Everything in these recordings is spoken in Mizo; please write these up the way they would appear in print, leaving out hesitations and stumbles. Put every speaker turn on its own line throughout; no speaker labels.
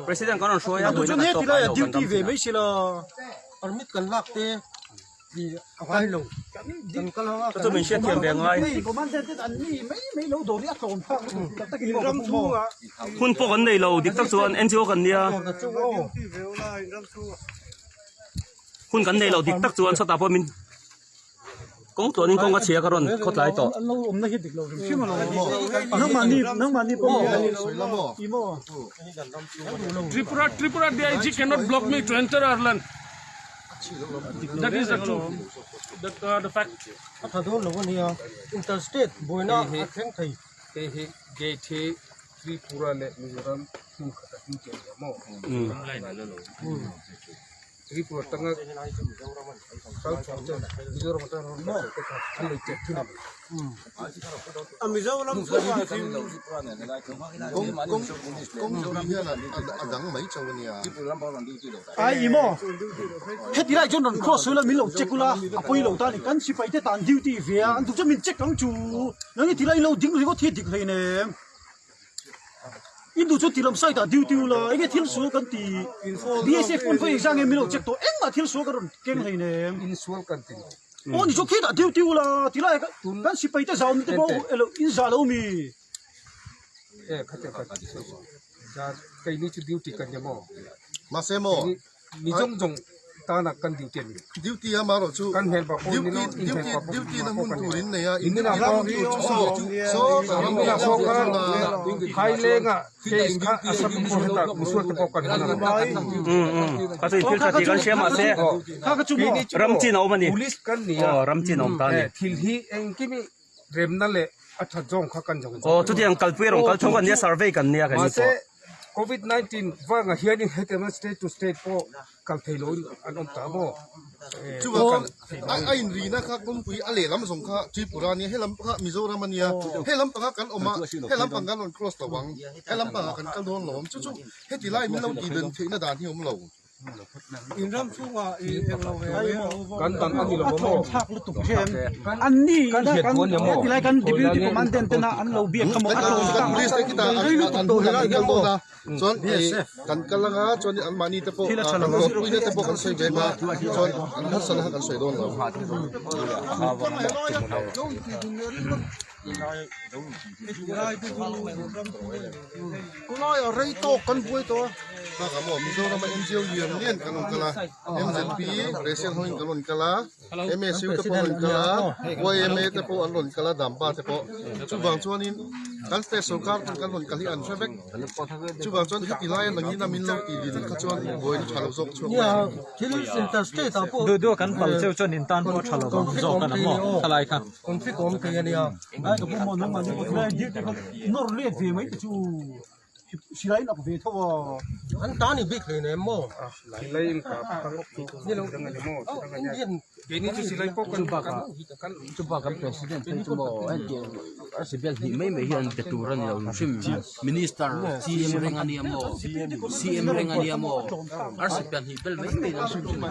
President kan rawn hruai a buaina kan tawk ngai lo kan ram chinah.
Permit kan lak te a ngai lo
Chu chu min hriatthiam ve ngai. Hun pawh kan nei lo dik tak chuan NGO kan nia. Hun kan nei lo dik tak chuan chutah pawh min Kawng tluanin kawng a chhia ka rawn khawtlai tawh.
Tripura Tripura DIG cannot block me to enter our land. That is the truth. That uh, the fact.
A tha dawn lo ania interstate buaina a thleng thei.
Hei hi gate hi Tripura leh Mizoram hmun khat a hming chian lo maw? Tripura atanga kal chhuak chuan Mizoram atanga rawn kal chhuak te kha an lo chet thin a ni.
A Mizoram chhungah hian
Kawng hian a dang mai chauh a nia.
Ai i maw? Heti lai chuan rawn cross ula min lo check ula a pawi lo ta a ni. Kan sipai te tan duty ve a, an duh chuan min check ang chu. Nang hi ti lai lo ding ringawt hi a dik hleinem. In duh chuan tilam side ah duty ula enge thil sual kan ti BSF pawn vawi engzah nge min lo check tawh engmah thil sual kan rawn keng hleinem.
Insual kan ti lo.
Aw ni chu khitah duty ula ti lai kan sipai te zau te pawh elo in zah lo mi.
E khatiang kha ti sawi suh. Za keini chu duty kan nia maw.
Mahse maw.
Mi zawng zawng tana kan duty a ni.
Duty a marawh chu
Kan hmelpa pawh ni lo, in
duty
hmelpa pawh
duty na
pawh
hmun
kan ni
tur
lo.
in nei a, in
Nimin ah
duty
pawh
hmun tur chu saw saw ta ram
nimin ah
ah
pawh
chuan
khan Phaileng ah case kha Assam pawh hetah misual te pawh kan hman a ni.
Kha chu in thil tha tih kan hria mahse
Keini chu
ram chin a awm a ni.
Police kan ni a.
Aw ram chin a awm ta a ni.
Thil hi engkim i remna leh a that zawng kha kan zawng zawk.
Aw chutiang kalpui rawng kal tho kan nia survey kan nia kan ni
Mahse
pawh.
Covid 19 vangah hianin hetiang state to state pawh kal thei loin an awm ta maw?
Chuvang a inrina kha kawngpui a lehlam zawng kha Tripura ania helam kha Mizoram ania helam panga kan awm a helam pang kan rawn cross lo ang helam pangah kan kal dawn lo ang chu chu heti lai min lo tih dan theihna dan hi a awm lo.
In ram chhungah i eng lo ve ve
Kan dan a ni lo maw?
Thlak lutuk ṭhem. An ni
Kan hriat
kan
dawn ni maw?
heti lai kan deputy commandant tena an lo biak kha maw a tlawm
Kan
tak.
police te khitah
Rei lutuk
an
tawh
bulah
helai
kan kal
hian
dawn a chuan kan kal anga chuan anmahni te pawh
Thil a tha
kan
lo.
hlawhpuina te pawh kan sawi ve anga chuan an harsatna kha kan sawi dawn lo.
Khawlai a rei tawk kan buai tawh a.
Bakah maw Mizoram a NGO lian lian kan rawn kal a, MZP Resian hoin kan rawn kal a, MSU te pawh an rawn kal a, YMA te pawh an rawn kal a, Dampa te pawh. Chuvang chuanin kan state sorkar pawn kan rawn kal hi an hre vek. Chuvang chuan heti laia nangin a min lo tih din kha chuan buaina tha lo zawk chhuak mai a ni.
Thil interstate ah pawh
Duh duh kan pal cheu chuan in tan pawh a tha lo vang zawk a ni maw thalai kha.
Conflict awm thei a nia.
Ai ka pu maw nangmah ni pawh tilai dir te kha nawr let ve mai te chu silai in ak ve tho a.
An ta ni bik hlei nem maw?
Silai in ka tang
Ni lo
dang a ni maw?
Oh Indian
Keini chu silai pawh kan kan kan
Chupa kan president phei chu maw hetiang RCBL hnih mai mai hi an be tur a ni lo hrim minister CM reng a nia maw CM reng a nia maw RCBL hnih bel mai mai lo hrim hrim.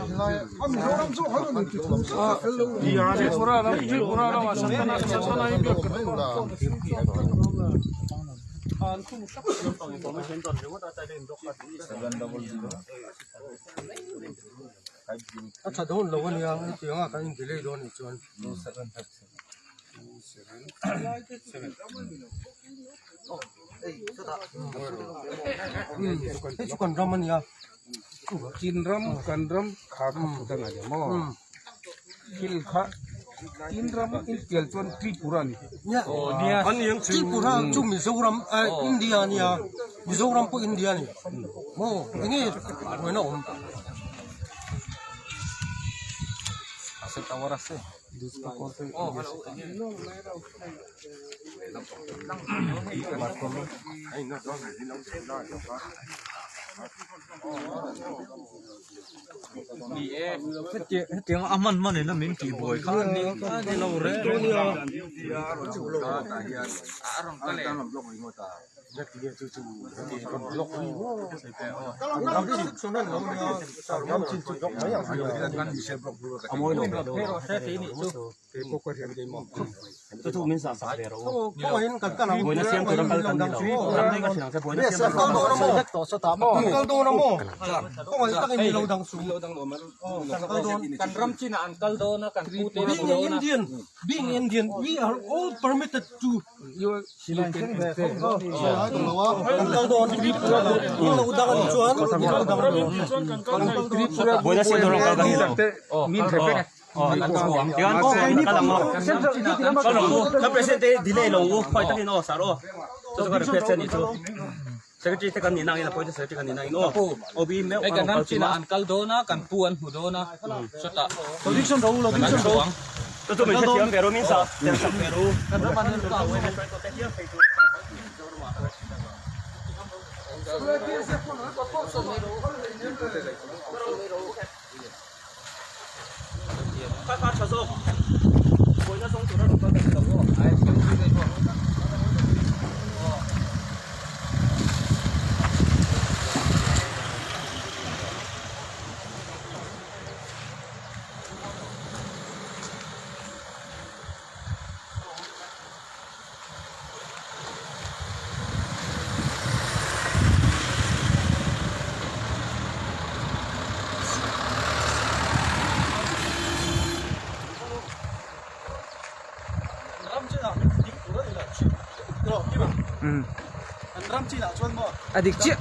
Tripura ram Tripura ramah Santana Santana hi biak ka
A tha dawn lo a nia hetiang a kan in delay dawn anih chuan. Hei chu kan ram a nia.
Chin ram kan ram kha kha phu dang a ni maw? Thil kha Chin ram intial chuan Tripura a ni.
Nia Tripura chu Mizoram India a nia Mizoram pawh India a ni maw enge buaina awm.
Hetiang a hman hman in a min tih buai kha a ni a ni lo reng reng a.
Chu chu min zah sak ve rawh u.
Kawngaihin kan kal ang.
Buaina siam tura kal kan ni lo. Ram daih ka hrilh ang che buaina siam tura kal kan ni lo.
Tawh sawtah maw?
Kan kal dawn a maw? Kawngaihin takin mi lo dang suh. Kan kal dawn.
Kan ram chinah an kal dawn a, kan pu te an
Being
dawn a.
Indian, being Indian, we are all permitted to kan kal dawn. Min lo dang a nih chuan min lo dang.
Buaina siam tura kal kan ni lo.
Min thei vek.
Tian kal ang aw. Kal ang u. Kan president te delay lo u. Khawi takin aw sar aw. Chu chu ka request che ni chu. Secretary te kan ni nangin a pawite secretary kan ni nangin aw. OB meuh
Hei kan ram chinah an kal dawn a, kan pu an hmu dawn a. Chutah
Lo ding sawn ro, lo ding sawn ro.
Chu chu min hrethiam ve ru min sa tel sak ve ru.
Kan ram an en kau e.
Kha kha tha zawk. Buaina zawng tura rawn kal kan ni lo aw.
A dik chiah.